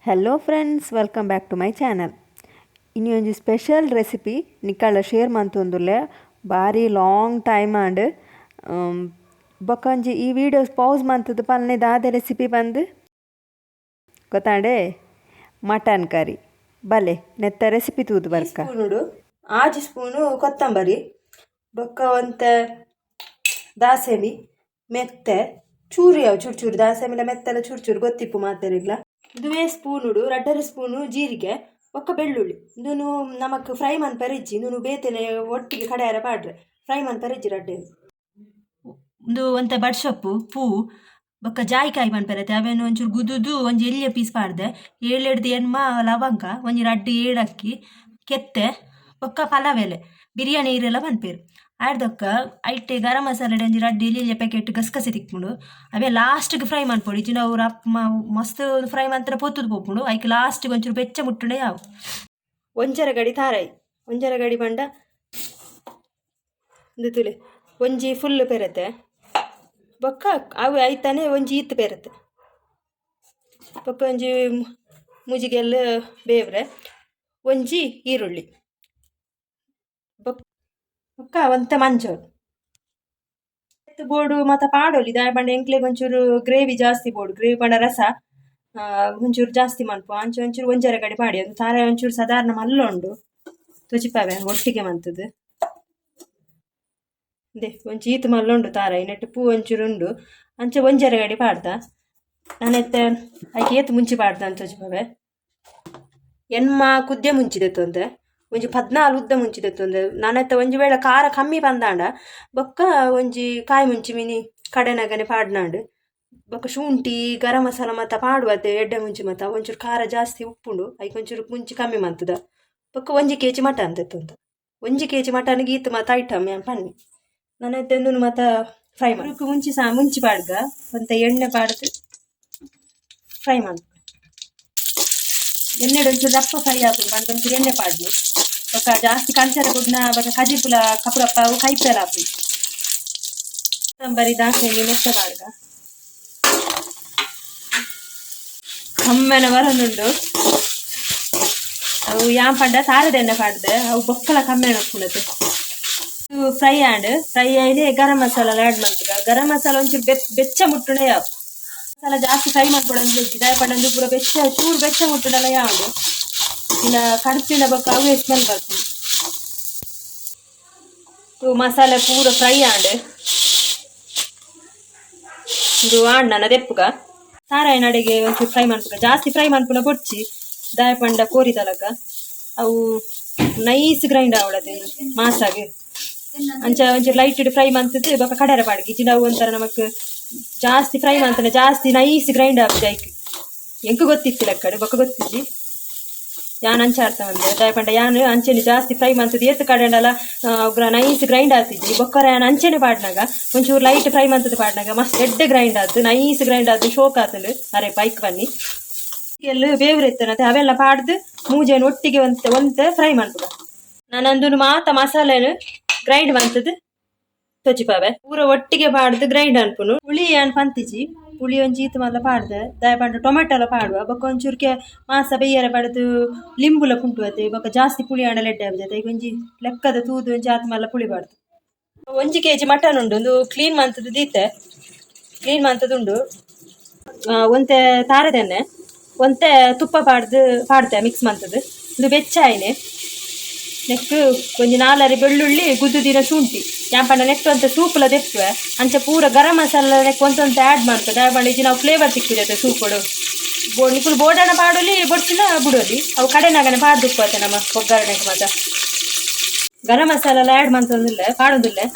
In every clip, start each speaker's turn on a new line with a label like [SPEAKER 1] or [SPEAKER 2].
[SPEAKER 1] Hello friends, welcome back to my channel. ಇನಿ ಒಂಜಿ special recipe ನಿಕಳ share ಮಂತೊಂದುಲ್ಲೆ ಬಾರಿ long time ಆಂಡ್ ಬೊಕ ಒಂಜಿ ಈ ವಿಡಿಯೋಸ್ ಪೌಸ್ ಮಂತುದು ಪನ್ನೆ ದಾದ ರೆಸಿಪಿ ಬಂದು ಗೊತ್ತಾಂಡೆ ಮಟನ್ ಕರಿ ಬಲೆ ನೆತ್ತ ರೆಸಿಪಿ ತೂದು ಬರ್ಕ.
[SPEAKER 2] ಸ್ಪೂನುಡು 6 ಸ್ಪೂನು ಕೊತ್ತಂಬರಿ ಬೊಕ್ಕ ಒಂತೆ ದಾಸೆಮಿ ಮೆತ್ತೆ ಚೂರು ಯಾವ ಚೂರು ಚೂರು ದಾಸೆಮಿಲ ಮೆತ್ತೆಲ್ಲ ಚೂರು ಚೂರು ಗೊತ್ತಿಪ್ಪು ಮಾತೆರಿಗ್ಲ. ಇದುವೇ ಸ್ಪೂನುಡು 2.5 ಸ್ಪೂನು ಜೀರಿಗೆ ಬೊಕ್ಕ ಬೆಳ್ಳುಳ್ಳಿ. ಇಂದುನು ನಮಕ್ ಫ್ರೈ ಮನ್ಪೆರೆ ಇಜ್ಜಿ, ಇಂದುನು ಬೇತೆನೆ ಒಟ್ಟಿಗೆ ಕಡೆಯರ ಪಾಡ್ರೆ ಫ್ರೈ ಮನ್ಪೆರೆ ಇಜ್ಜಿ ರಡ್ಡೆ.
[SPEAKER 3] ಉಂದು ಒಂತೆ ಬಡ್ಸೊಪ್ಪು ಪೂ ಬೊಕ್ಕ ಜಾಯಿಕಾಯಿ ಮನ್ಪೆರತೆ ಅವೇನು ಒಂಚೂರು ಗುದುದು ಒಂಜಿ ಎಲ್ಯ ಪೀಸ್ ಪಾಡ್ದೆ 7 8 ಲವಂಗ ಒಂಜಿ 2 ಏಲಕ್ಕಿ ಕೆತ್ತೆ ಬೊಕ್ಕ ಪಲಾವ್ ಎಲೆ ಬಿರಿಯಾನಿ ಇರೆಲ್ಲ ಮನ್ಪೇರು. ಆಯ್ದೊಕ್ಕ ಐಟೆ ಗರಂ ಮಸಾಲೆ ಒಂಜಿ 2 ಎಲ್ಯ ಪ್ಯಾಕೆಟ್ ಗಸಗಸೆ ತಿಕ್ಪುಂಡು. ಅವೇ ಲಾಸ್ಟ್ಗೆ ಫ್ರೈ ಮನ್ಪೊಡು, ಇಜ್ಜಿಂಡ ಅವು ರಪ್ ಮಸ್ತ್ ಫ್ರೈ ಮಂತ್ರ ಪೊತ್ತುದು ಪೋಪುಂಡು. ಐಕ್ ಲಾಸ್ಟ್ಗೆ ಒಂಚೂರು ಬೆಚ್ಚ ಮುಟ್ಟುಂಡೆ ಯಾವು.
[SPEAKER 2] ಒಂಜರ ಗಡಿ ತಾರಾಯಿ ಒಂಜರ ಗಡಿ ಬಂಡ ಇಂದು ತುಲೆ ಒಂಜಿ ಫುಲ್ ಪೆರತೆ ಬೊಕ್ಕ ಅವು ಐತಾನೆ ಒಂಜಿ ಈತ್ ಪೆರತೆ ಬೊಕ್ಕ ಒಂಜಿ ಮುಜಿಗೆಲ್ಲ ಬೇವ್ರೆ ಒಂಜಿ ಈರುಳ್ಳಿ ಬೊಕ್ಕ ಒಂತೆ ಮಂಜೋಳು ಬೋಡು ಮತ ಪಾಡೊಲಿ ದಾಯ ಪಂಡ ಎಂಕ್ಲೆಗ್ ಒಂಚೂರು ಗ್ರೇವಿ ಜಾಸ್ತಿ ಬೋಡು, ಗ್ರೇವಿ ಪಂಡ ರಸ ಒಂಚೂರು ಜಾಸ್ತಿ ಮನ್ಪು ಅಂಚೆ ಒಂಚೂರು ಒಂಜರ ಗಡಿ ಪಾಡಿ ಅದು ತಾರಾಯಿ ಒಂಚೂರು ಸಾಧಾರಣ ಮಲ್ಲ ಉಂಡು ತೊಚಿಪಾವೆ ಒಟ್ಟಿಗೆ ಮಂತದ್ದು they ಒಂಚಿ ಈತ್ ಮಲ್ಲ ಉಂಡು ತಾರಾಯಿ ನೆಟ್ಟು ಪೂ ಒಂಚೂರು ಉಂಡು ಅಂಚೆ ಒಂಜರ ಗಡಿ ಪಾಡ್ದ ನಾನೆತ್ತೆ ಐಕೆ ಏತ್ ಮುಂಚಿ ಪಾಡ್ದ ಅಂತ ತೊಚಿಪಾವೆ. ಎನ್ಮ ಕುದ್ದೆ ಮುಂಚಿದೆತ್ತೊಂದೆ ಒಂಜಿ 14 ಉದ್ದ ಮುಂಚಿದೆತ್ತೊಂದೆ ನಾನೆತ್ತ ಒಂಜಿ ವೇಳೆ ಖಾರ ಕಮ್ಮಿ ಬಂದಾಂಡ ಬೊಕ್ಕ ಒಂಜಿ ಕಾಯಿ ಮುಂಚಿ ಮಿನಿ ಕಡೆನಗನೆ ಪಾಡ್ನಾಂಡು ಬೊಕ್ಕ ಶುಂಠಿ ಗರಂ ಮಸಾಲ ಮತ್ತ ಪಾಡುವತೆ ಎಡ್ಡೆ ಮುಂಚಿ ಮತ್ತ ಒಂಚೂರು ಖಾರ ಜಾಸ್ತಿ ಉಪ್ಪುಂಡು ಐಕ್ ಒಂಚೂರು ಮುಂಚಿ ಕಮ್ಮಿ ಮಂತದ. ಬೊಕ್ಕ 1 ಕೆಜಿ ಮಟನ್ ತೆತ್ತೊಂದು 1 ಕೆಜಿ ಮಟನ್ ಗೀತ್ ಮತ್ತ ಐಟಮ್ ಯಾನ್ ಪನ್ನಿ ನಾನೆತ್ತೆ ಒಂದುನು ಮತ್ತ ಫ್ರೈ ಮಾಡಿ ಮುಂಚಿ ಸಾ ಮುಂಚಿ ಪಾಡ್ಗ ಒಂತೆ ಎಣ್ಣೆ ಪಾಡ್ದು ಫ್ರೈ ಮಾಡ್ಕ. ಎಣ್ಣೆ ಒಂಚೂರು ದಪ್ಪ ಫ್ರೈ ಆಪುಂಡು ಪಂಡ ಒಂಚೂರು ಎಣ್ಣೆ ಪಾಡ್ದು ಬೊಕ್ಕ ಜಾಸ್ತಿ ಕಲ್ಚರ ಗುಡ್ನ ಬೊಕ್ಕ ಕಜಿಪುಲ ಕಪುರಪ್ಪ ಅವು ಕೈಪೆಲ ಆಪುಂಡು. ಕೊತ್ತಂಬರಿ ದಾಸೆಮಿ ಮೆತ್ತೆ ಪಾಡ್ಗ ಕಮ್ಮೆನ ಬರೊಂದುಂಡು ಅವು ಯಾನ್ ಪಂಡ ತಾರದ ಎಣ್ಣೆ ಪಾಡ್ದೆ ಅವು ಬೊಕ್ಕಲ ಕಮ್ಮೆನ ಉಪ್ಪುಂಡತೆ. ಫ್ರೈ ಆಂಡ್ ಫ್ರೈ ಆಯ್ನೆ ಗರಂ ಮಸಾಲ ಆ್ಯಡ್ ಮಲ್ಪುಗ. ಗರಂ ಮಸಾಲ ಒಂಚೂರು ಬೆಚ್ಚ ಮುಟ್ಟುಂಡೆ ಯಾವು ಮಸಾಲ ಜಾಸ್ತಿ ಫ್ರೈ ಮಾಡ್ಕೊಡೊಂದು ದಾಯ ಪಂಡ ಪೂರ ಬೆಚ್ಚ ಚೂರು ಬೆಚ್ಚ ಮುಟ್ಟುಂಡಲ ಯಾವುದು ಇಲ್ಲ ಕಡ್ತಿನ ಬೊಕ್ಕ ಅವೇ ಸ್ಮೆಲ್ ಬರ್ಪುಂಡು. ಮಸಾಲೆ ಪೂರ ಫ್ರೈ ಆಂಡ್ ಇದು ಆಂಡ್ ನನ್ನ ದೆಪ್ಪುಗ ತಾರಾಯಿ ನಡೆಗೆ ಒಂಚೂರು ಫ್ರೈ ಮನ್ಪುಗ. ಜಾಸ್ತಿ ಫ್ರೈ ಮನ್ಪುನ ಬೊಡ್ಚಿ ದಾಯ ಪಂಡ ಕೋರಿ ತಲಕ ಅವು ನೈಸ್ ಗ್ರೈಂಡ್ ಆವಳತೆ ಮಾಸಾಗೆ ಅಂಚ ಒಂಚೂರು ಲೈಟ್ ಫ್ರೈ ಮಂತದ್ದು ಬೊಕ್ಕ ಕಡೆರ ಪಾಡ್ಗೆ ಇಜ್ಜಿಂಡ ಅವು ಒಂಥರ ನಮಕ್ ಜಾಸ್ತಿ ಫ್ರೈ ಮಂತನೆ ಜಾಸ್ತಿ ನೈಸ್ ಗ್ರೈಂಡ್ ಆಪುಜಿ ಐಕ್. ಎಂಕ್ ಗೊತ್ತಿತ್ತಿಲ್ಲ ಕಡೆ ಬೊಕ್ಕ ಗೊತ್ತಿಜ್ಜಿ ಯಾನ್ ಅಂಚ ಅರ್ಥ ಬಂದೆ ದಾಯ ಪಂಡ ಯಾನ್ ಅಂಚೆನೆ ಜಾಸ್ತಿ ಫ್ರೈ ಮಂತದ್ದು ಏತ್ ಕಡೆಂಡಲ ನೈಸ್ ಗ್ರೈಂಡ್ ಆತಿಜ್ಜಿ. ಬೊಕ್ಕರ ಯಾನ್ ಅಂಚೆನೆ ಪಾಡ್ನಾಗ ಒಂಚೂರು ಲೈಟ್ ಫ್ರೈ ಮಂತದ್ದು ಪಾಡ್ನಾಗ ಮಸ್ತ್ ಎಡ್ಡೆ ಗ್ರೈಂಡ್ ಆತು ನೈಸ್ ಗ್ರೈಂಡ್ ಆತು ಶೋಕ್ ಆತಂಡು. ಅರೆ ಪೈಕ್ ಬನ್ನಿ ಎಲ್ಲ ಬೇವ್ರೆ ಇತ್ತನತೆ ಅವೆಲ್ಲ ಪಾಡ್ದು ಮೂಜೆನ್ ಒಟ್ಟಿಗೆ ಒಂತೆ ಒಂತೆ ಫ್ರೈ ಮನ್ಪುಗ. ನಾನಂದುನು ಮಾತ ಮಸಾಲೆನು ಗ್ರೈಂಡ್ ಮಂತದ್ದು ತೊಚಿಪಾವೆ ಪೂರ ಒಟ್ಟಿಗೆ ಪಾಡ್ದು ಗ್ರೈಂಡ್ ಅನ್ಪುನು. ಹುಳಿ ಯಾನ್ ಪಂತಿಜಿ ಹುಳಿ ಒಂಜಿ ಈತ್ ಮಲ್ಲ ಪಾಡ್ದೆ ದಾಯ ಪಂಡ ಟೊಮೆಟೊ ಎಲ್ಲ ಪಾಡುವ ಬೊಕ್ಕ ಒಂಚೂರು ಮಾಸ ಬೇಯರ ಪಾಡ್ದು ಲಿಂಬುಲ ಪುಂಟು ಬೊಕ್ಕ ಜಾಸ್ತಿ ಪುಳಿ ಆಂಡಲ ಎಡ್ಡೆ ಆಪುಜಿ ಐಕ್ ಒಂಜಿ ಲೆಕ್ಕದ ತೂದು ಒಂಜಿ ಆತ್ ಮಲ್ಲ ಪುಳಿ ಪಾಡ್ದು. 1 ಕೆಜಿ ಮಟನ್ ಉಂಡು ಒಂದು ಕ್ಲೀನ್ ಮಂತದ್ದು ದೀತೆ ಕ್ಲೀನ್ ಮಂತದ್ದು ಉಂಡು. ಒಂತೆ ತಾರದೆಣ್ಣೆ ಒಂತೆ ತುಪ್ಪ ಪಾಡ್ದು ಪಾಡ್ದೆ ಮಿಕ್ಸ್ ಮಂತದ್ದು ಇದು ಬೆಚ್ಚ ಆಯ್ನೆ. ನೆಕ್ಸ್ಟ್ ಒಂಜಿ 4 ಬೆಳ್ಳುಳ್ಳಿ ಗುದ್ದುದಿನ ಶುಂಠಿ ಯಾನ್ ಪಂಡ ನೆಕ್ಸ್ಟ್ ಒಂತೆ ಸೂಪುಲ ದೆಪ್ಪುವೆ ಅಂಚ ಪೂರ ಗರಂ ಮಸಾಲ ನೆಕ್ ಒಂತೊಂತೆ ಆ್ಯಡ್ ಮಾಡ್ತದೆ ದಾಯ ಪಂಡ ಇಜ್ಜಿ ನಾವು ಫ್ಲೇವರ್ ತಿಕ್ಕುದೈತೆ ಸೂಪುಡು. ನಿಕುಲು ಬೋಡಣ ಪಾಡೊಲಿ ಬೊಡ್ಚಿನ ಬುಡೊಲಿ ಅವು ಕಡೆನಾಗನೆ ಪಾಡ್ದುಪ್ಪತೆ ನಮ್ಮ ಒಗ್ಗರಣೆಗೆ ಮಾತ ಗರಂ ಮಸಾಲ ಎಲ್ಲ ಆ್ಯಡ್ ಮಂತೊಂದುಲ್ಲೆ ಪಾಡೊಂದುಲ್ಲೆ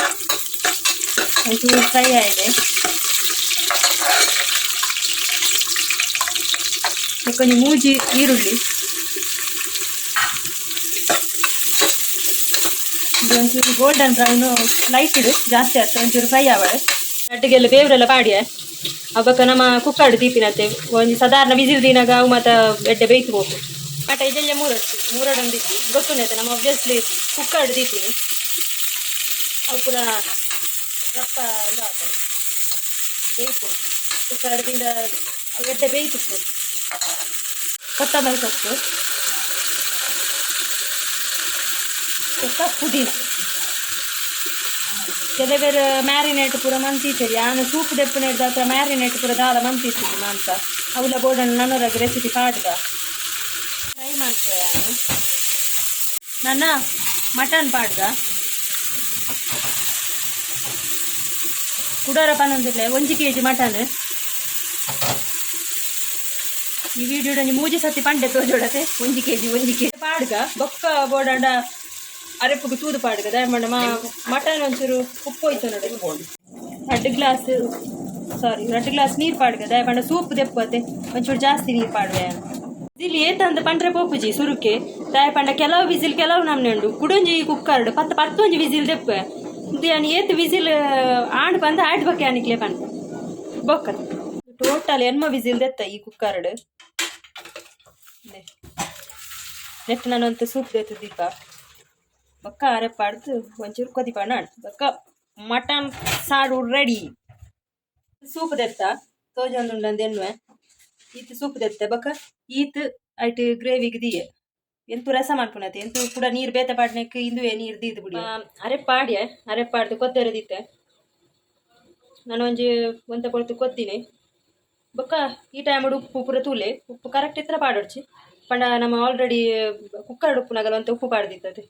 [SPEAKER 2] ಒಂಚೂರು ಫ್ರೈ ಆಯ್ನೆ. ಒಂಜಿ ಮೂಜಿ ಈರುಳ್ಳಿ ಒಂಚೂರು ಗೋಲ್ಡನ್ ಬ್ರೌನು ಲೈಟ್ ಇಡು ಜಾಸ್ತಿ ಆಯ್ತು ಒಂಚೂರು ಫ್ರೈ ಆವಳೆ. ಅಡ್ಡಿಗೆಲ್ಲ ಬೇವ್ರೆಲ್ಲ ಪಾಡಿಯ ಅಬ್ಬಕ್ಕ ನಮ್ಮ ಕುಕ್ಕರ್ಡ್ ದೀಪಿನತೆ ಒಂಜಿ ಸಾಧಾರಣ ವಿಸಿಲ್ ದಿನಾಗ ಅವು ಮಾತ ಎಡ್ಡೆ ಬೇಯ್ತು ಹೋಗು ಮಟ ಇದೆಲ್ಲ ಮೂರೊಟ್ಟು ಮೂರಡೊಂದು ಇದ್ದು ಗೊತ್ತುಂಡೈತೆ ನಮ್ಮ ಒಬ್ವಿಯಸ್ಲಿ ಕುಕ್ಕರ್ಡ್ ದೀಪಿನಿ ಅವು ಪೂರ ರಪ್ಪ ಇದು ಹಾಕೋದು ಬೇಯ್ತು ಕುಕ್ಕರ್ಡ್ ದಿಂದ ಅವು ಎಡ್ಡೆ ಬೇಯ್ತು. ಕೊತ್ತಂಬರಿ ಸೊಪ್ಪು ಬೊಕ್ಕ ಪುದೀನ. ಕೆಲವೇರು ಮ್ಯಾರಿನೇಟ್ ಪೂರ ಮಂತಿತ್ತೇರಿ. ಆನ ಸೂಪ್ ದೆಪ್ಪುನ ಹಿಡ್ದು ಮ್ಯಾರಿನೇಟ್ ಪೂರ ದಾಲ ಮಂತಿತ್ತಿದ್ದು ಮಾಂಸ. ಅವುಲ ಬೋಡಣ್ಣ ನನೊರಗೆ ರೆಸಿಪಿ ಪಾಡ್ದ ಟ್ರೈ ಮಾಡ್ತೇವೆ. ನಾನು ನನ್ನ ಮಟನ್ ಪಾಡ್ದ ಕುಡೋರ ಪನೊಂದಿಲ್ಲ. 1 KG mutton. ಈ ವಿಡಿಯೋ ಒಂಜಿ ಮೂಜಿ ಸತಿ ಪಂಡೆ ತೋಜೋಡತೆ. 1 ಕೆಜಿ, 1 ಕೆಜಿ ಪಾಡ್ಗ. ಬೊಕ್ಕ ಬೋಡಂಡ ಅರೆಪ್ಪುಗು ತೂದು ಪಾಡ್ಗ. ದಯಮಂಡ ಮಾ ಮಟನ್ ಒಂಚೂರು ಉಪ್ಪು ಹೋಯ್ತು ನೋಡಿ. 2 ಗ್ಲಾಸ್, ಸಾರಿ, 2 ಗ್ಲಾಸ್ ನೀರು ಪಾಡ್ಗ. ದಯಮಂಡ ಸೂಪ್ ದೆಪ್ಪತೆ, ಒಂಚೂರು ಜಾಸ್ತಿ ನೀರು ಪಾಡುವೆ. ವಿಸಿಲ್ ಏತಂದ ಪಂಡ್ರೆ ಪೋಪುಜಿ ಸುರುಕೆ. ದಾಯ ಪಂಡ ಕೆಲವು ವಿಸಿಲ್ ಕೆಲವು ನಮ್ನೆ ಉಂಡು. ಕುಡೊಂಜಿ ಕುಕ್ಕರ್ಡ್ ಪತ್ತು ಪತ್ತೊಂಜಿ ವಿಸಿಲ್ ದೆಪ್ಪೆ. ಯಾನ್ ಏತ್ ವಿಸಿಲ್ ಆಂಡ್ ಪಂದ್ ಆಡ್ ಬಕ್ಕೆ ಅನಿಕ್ಲೆ ಪನ್ಪ. ಬೊಕ್ಕ ಟೋಟಲ್ ಎನ್ಮ ವಿಸಿಲ್ ದೆತ್ತ ಈ ಕುಕ್ಕರ್ಡ್. ನೆಟ್ ನಾನೊಂದು ಸೂಪ್ ದೆತ್ತು ದೀಪ. ಬೊಕ್ಕ ಅರೆಪಾಡ್ದು ಒಂಚೂರು ಕೊದಿಪಾಣ. ಬೊಕ್ಕ ಮಟನ್ ಸಾರು ರೆಡಿ. ಸೂಪ್ ದೆತ್ತ ತೋಜೊಂದುಂಡಂದು ಎನ್ನುವೆ. ಈತ್ ಸೂಪ್ ದೆತ್ತೆ. ಬೊಕ್ಕ ಈತ್ ಐಟ್ ಗ್ರೇವಿಗೆ ದಿಯೆ. ಎಂತು ರಸ ಮನ್ಪುನತೆ. ಎಂತು ಕೂಡ ನೀರು ಬೇತೆ ಪಾಡ್ನೆಕ್ ಇಂದುವೆ ನೀರು ದೀದು ಬುಡಿ. ಅರೆಪಾಡ್ಯೆ. ಅರೆಪಾಡ್ದು ಕೊದ್ದೆರೆ ದಿತ್ತೆ. ನಾನು ಒಂಜಿ ಒಂತೆ ಪೊರ್ತು ಕೊದ್ದಿನಿ. ಬೊಕ್ಕ ಈ ಟೈಮ್ ಉಪ್ಪು ಪೂರ ತೂಲೆ. ಉಪ್ಪು ಕರೆಕ್ಟ್ ಇತ್ರ ಪಾಡೊಡ್ಚಿ. ಪಂಡ ನಮ್ಮ ಆಲ್ರೆಡಿ ಕುಕ್ಕರ್ ಉಪ್ಪುನಾಗಲ ಒಂತೆ ಉಪ್ಪು ಪಾಡ್ದಿತ್ತತೆ.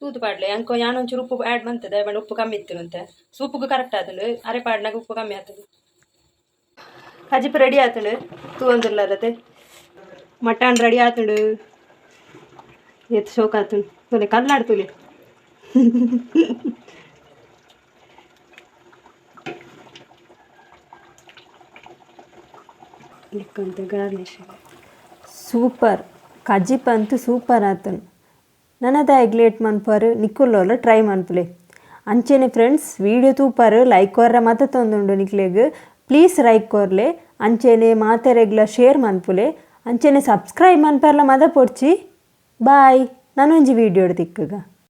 [SPEAKER 2] ತೂದು ಪಾಡ್ಲೆ. ಅಂಕ ಯಾನೊಂಚೂರು ಉಪ್ಪು ಆ್ಯಡ್ ಮಂತದೆ. ಪಂಡ ಉಪ್ಪು ಕಮ್ಮಿ ಇತ್ತು ಅಂತೆ. ಸೂಪುಗು ಕರೆಕ್ಟ್ ಆತುಂಡು. ಅರೆ ಪಾಡ್ನಾಗ ಉಪ್ಪು ಕಮ್ಮಿ ಆಗ್ತದೆ. ಕಜಿಪು ರೆಡಿ ಆತುಂಡು. ತೂವೊಂದುಲ್ಲರತೆ. ಮಟನ್ ರೆಡಿ ಆತುಂಡು. ಏತ್ ಶೋಕ್ ಆತುಂಡು ತೂಲೆ. ಕಲ್ಲಾಡ್ ತೂಲೆ. ಲೆಕ್ಕಂತ ಗಾರ್ನಿಶ್.
[SPEAKER 1] ಸೂಪರ್ ಕಜಿಪ್ ಅಂತೂ ಸೂಪರ್ ಆತನು. ನನದ ಲೇಟ್ ಮನ್ಪರು ನಿಕ್ಕುಲ್ಲೋಲ ಟ್ರೈ ಮನ್ಪುಲೆ. ಅಂಚೆನೆ ಫ್ರೆಂಡ್ಸ್, ವಿಡಿಯೋ ತೂಪರ್ ಲೈಕ್ ಕೊರ್ರ ಮತ ತೊಂದುಂಡು ನಿಕ್ಲೆಗ್. ಪ್ಲೀಸ್ ಲೈಕ್ ಕೊರ್ಲೆ. ಅಂಚೆನೆ ಮಾತೆರೆಗ್ಲ ಶೇರ್ ಮನ್ಪುಲೆ. ಅಂಚೆನೆ ಸಬ್ಸ್ಕ್ರೈಬ್ ಮನ್ಪರ್ಲ ಮದ ಪೊಡ್ಚಿ. ಬಾಯ್. ನಾನೊಂಜಿ ವಿಡಿಯೋ ತಿಕ್ಕುಗ.